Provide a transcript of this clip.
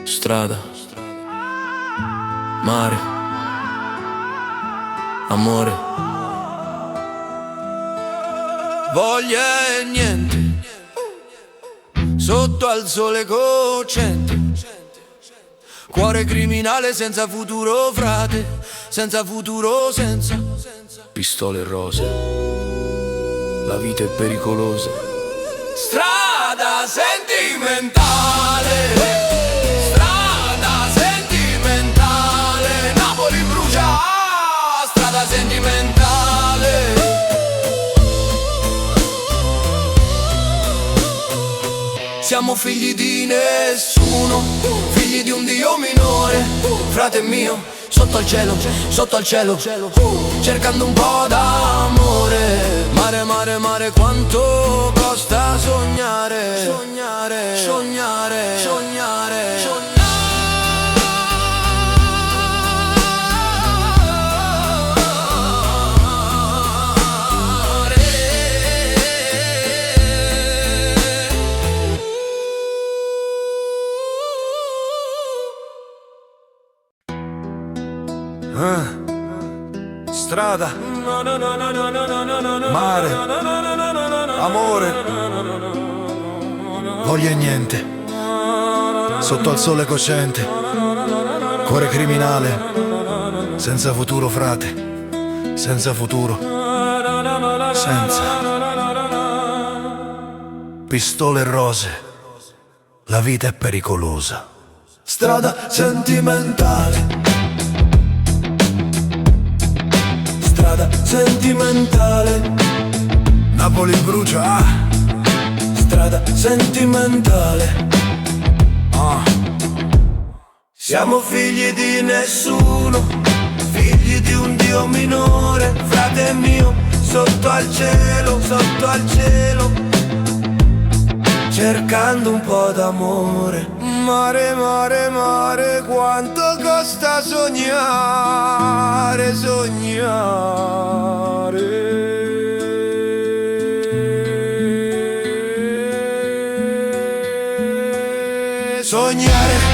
Strada. Mare. Amore. Voglia 'e niente. Sotto al sole cocente. Cuore criminale senza futuro, frate. Senza futuro, senza pistole e rose. La vita è pericolosa. Strada sentimentale. Strada sentimentale. Napoli brucia. Strada sentimentale. Siamo figli di nessuno, figli di un dio minore, frate mio, sotto al cielo, sotto al cielo, cercando un po' d'amore. Mare, mare, mare, quanto costa sognare, sognare, sognare, sognare, sognare. Ah. Strada, mare, amore, voglia 'e niente, sotto al sole cocente, cuore criminale, senza futuro frate, senza futuro, senza pistole e rose, la vita è pericolosa. Strada sentimentale. Strada sentimentale. Napoli brucia, ah. Strada sentimentale. Ah. Siamo figli di nessuno, figli di un dio minore, frate mio, sotto al cielo, cercando un po' d'amore. Mare, mare, mare, quanto costa sognare, sognare. Sognare.